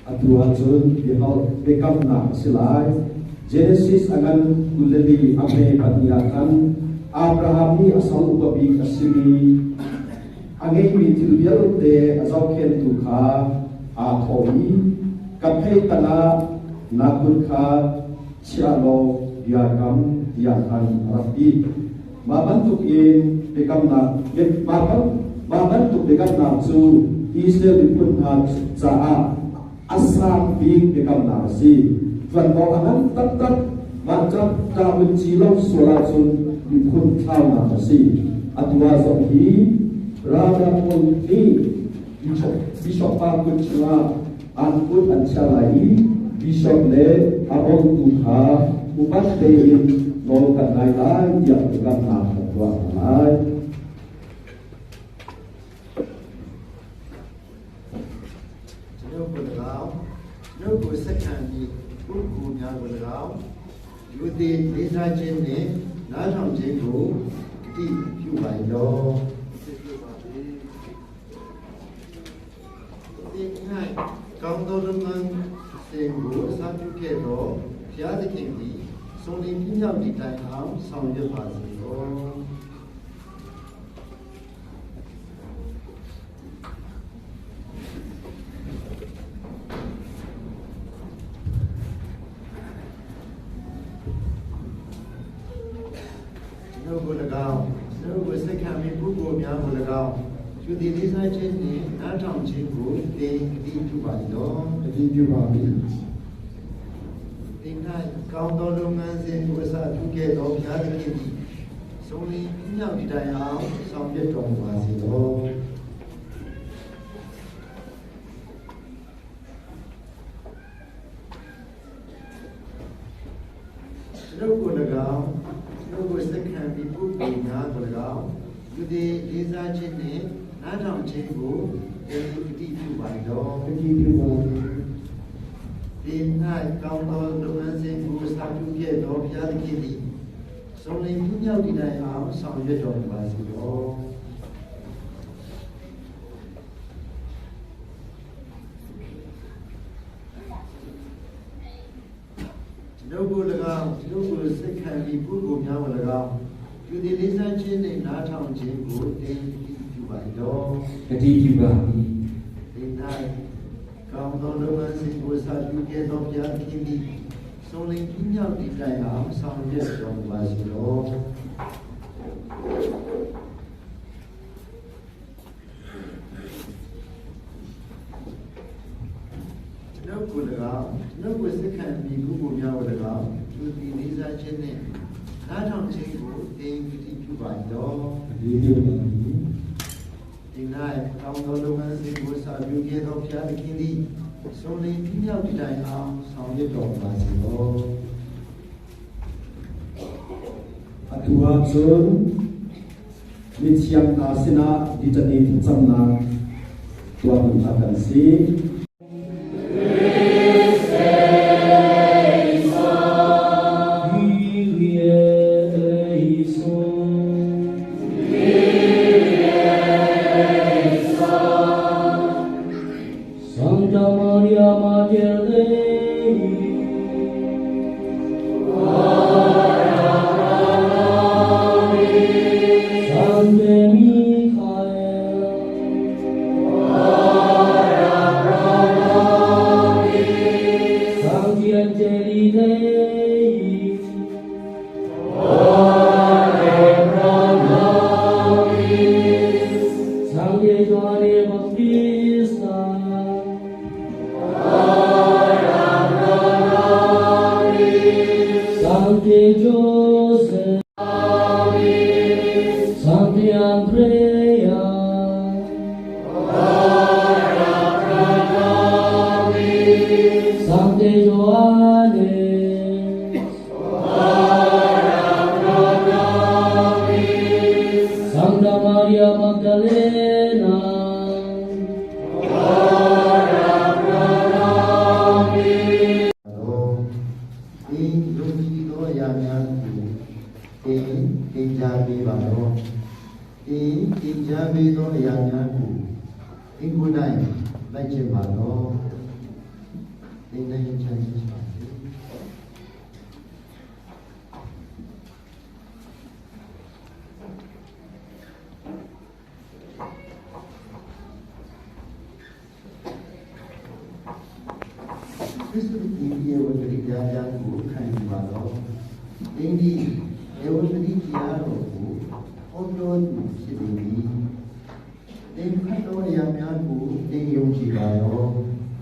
Atu ahcun biakamnak a si lai. Genesis a ngan 22 a hme pahnih ah khan Abraham nih a sal upa bik a simi a ngeimi thil vialte a zohkhenhtu kha aa thawh i ka phei tangah na kut kha chia law bia kam tiah khan a rak ti. Mah bantukin biakamnak mah bantuk biakamnak cu Israel miphun hna caah a sang bik biakamnak a si. Ṭuanvo a ngan taktak. Mah ṭahun ci lo sual ahcun miphun thlaunak a si. Atu ah zong hi ralkap pawl nih bishop pa kut chungah an kut an chia lai i bishop le a bawmtu kha upat tein nawl kan ngai lai tiah biakamnak kan tuah hna lai. သင်၌ကောင်းသောလုပ်ငန်းစဉ်ကိုအစပြုခဲ့သောဘုရားသခင်သည်ဆုံးလင်းပြမြောက်သည့်တိုင်အောင်ဆောင်ရွက်ပါစေသော။ ကျွန်ုပ်ကို၎င်းကျွန်ုပ်ကိုစိတ်ခံပြီးပုဂ္ဂိုလ်များကို၎င်းယူသည်လေးစားခြင်းနှင့်နားထောင်ခြင်းကိုသင်ကတိပြုပါ၏လော ကတိပြုပါ၏သင်၌ကောင်းသောလုပ်ငန်းစဉ်ကိုအစပြုခဲ့သောဘုရားသခင်သည်ဆုံးလင်းမြောက်ဒီတိုင်အောင်ဆောင်ရွက်တော်မူပါစေသော။ ကျွန်ုပ်ကို၎င်းကျွန်ုပ်ကိုစက္ခံပြီးပုဂ္ဂိုလ်များကို၎င်းလူတွေလေးစားခြင်းနှင့်နားထောင်ခြင်းကိုသင်ဂတိပြုပါတော် ဂတိပြုပါသည် ဒီ၌ကောင်းသောလုပ်ငန်းစဉ်ကိုစာပြုခဲ့သောဘုရားသခင်သည်ဆုံးလင်းပြမြောက်တည်တိုင်အောင်ဆောင်ရွက်တော်မူပါစေတော်ကျွန်ုပ်ကို၎င်းကျွန်ုပ်ကိုစိတ်ခံပြီးပုဂ္ဂိုလ်များကို၎င်းသူသည်လေးစားခြင်းနှင့်နားထောင်ခြင်းကိုသင်ပြုပါတော် ဂတိပြုပါသည် ဒီ၌ကောင်းသောလုပ်ငန်းစဉ်ကိုစာပြုခဲ့သောဘုရားသခင်သည်ဆုံးလင်းပြမြောက်တည်တိုင်အောင်ဆောင်ရွက်တော်မူပါစေတော်ကျွန်ုပ်ကို၎င်းကျွန်ုပ်ကိုစက္ခံပြီးပုဂ္ဂိုလ်များကို၎င်းသူသည်လေးစားခြင်းနှင့်နားထောင်ခြင်းကိုသင်ဂတိပြုပါတော် ဂတိပြုပါသည် ဒီ၌ကောင်းသောလုပ်ငန်းစဉ်ကိုစာပြုခဲ့သောဘုရားသခင်သည်ဆုံးလင်းပြမြောက်တည်တိုင်အောင်ဆောင်ရွက်တော်မူပါစေတော် Atu ahcun mithiang hna sinah litany thlacamnak tuah ding kha kan si. Santa Maria Mater Dei, Sancte Michael, Sancti Angeli Dei, Sancte Giovanni Battista, Sancte Joseph, Sancte Andrea, Sancte Johannes, Santa Maria Magdalena, တော်သင်ယုံကြည်သောအရာများကိုသင်သင်ကြားပေးပါတော်သင်သင်ကြားပေးသောအရာများကိုသင်ကိုယ်၌လိုက်ကျင့်ပါတော်သင်နိုင်ချမ်းသာပါစေ ခရစ်တုဒီဧဝံဂေလိတရားများကိုခံယူပါတော့။သင်ဒီဧဝံဂေလိတရားတော်ကိုဟောပြောသူဖြစ်ပေ၏။သင်ဖတ်သောအရာများကိုသင်ယုံကြည်ပါတော့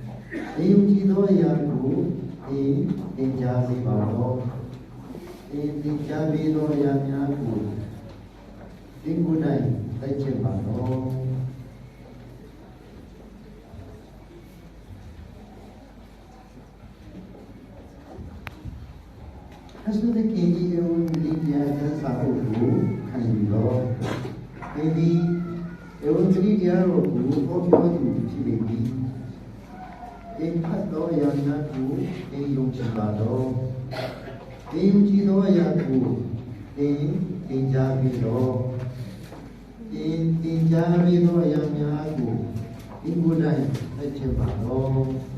။သင်ယုံကြည်သောအရာကိုသင်သင်ကြားပေးပါတော့။သင်သင်ကြားပေးသောအရာများကိုသင်ကိုယ်၌လိုက်ကျင့်ပါတော့။ ခရစ်တုခင်၏ဧဝံဂေလိတရားကျမ်းစာအုပ်ကိုခံယူလော့။သင်သည်ဧဝံဂေလိတရားတော်ကိုဟောပြောသူဖြစ်ပေ၏။သင်ဖတ်သောအရာများကိုသင်ယုံကြည်ပါတော့။သင်ယုံကြည်သောအရာကိုသင်သင်ကြားပြီးတော့သင်သင်ကြားပြီးသောအရာများကိုသင်ကိုယ်၌လက်ကျင့်ပါတော့။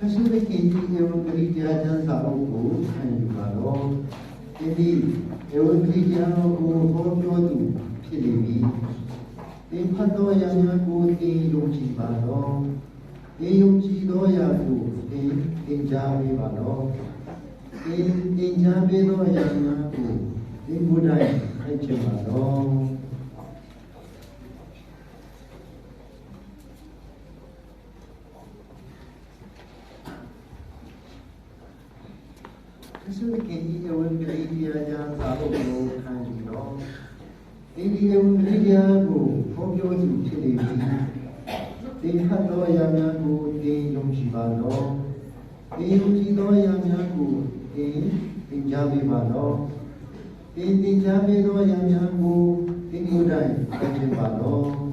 ခရစ်တုခင်၏ဧဝံဂေလိတရားကျမ်းစာအုပ်ကိုခံယူပါတော့။သင်သည်ဧဝံဂေလိတရားတော်ကိုဟောပြောသူဖြစ်လေပြီ။သင်ဖတ်သောအရာများကိုသင်ယုံကြည်ပါတော့။သင်ယုံကြည်သောအရာကိုသင်သင်ကြားပေးပါတော့။သင်သင်ကြားပေးသောအရာများကိုသင်ကိုယ်တိုင်လိုက်ချင်ပါတော့။ ခရစ်တုခင်၏ဧဝံဂေလိတရားကျမ်းစာအုပ်ကိုခံယူတော့သင်ဒီဧဝံဂေလိတရားကိုဟော ဟောပြောသူဖြစ်လေပြီသင်ဖတ်သောအရာများကိုသင်ယုံကြည်ပါလော့သင်ယုံကြည်သောအရာများကိုသင်သင်ကြားပေးပါလော့သင်သင်ကြားပေးသောအရာများကိုသင်ကိုယ်တိုင်သင်ခြင်းပါလော့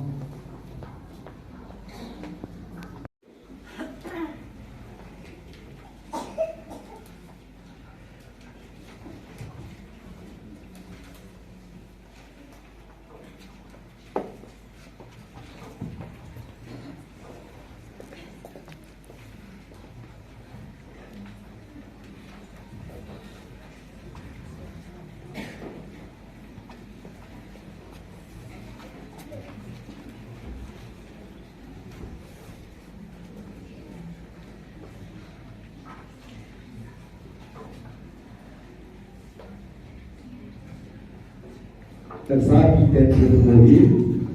Kan zapi ten thil pawl hi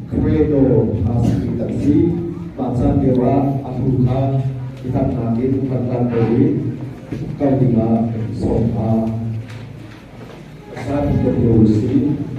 Credo a simi kan si. Mah caan lio ah a hlu kha i tamnak in kan lan ko i kal ding ah kan i sawm hna. Kan zapi ten lio si.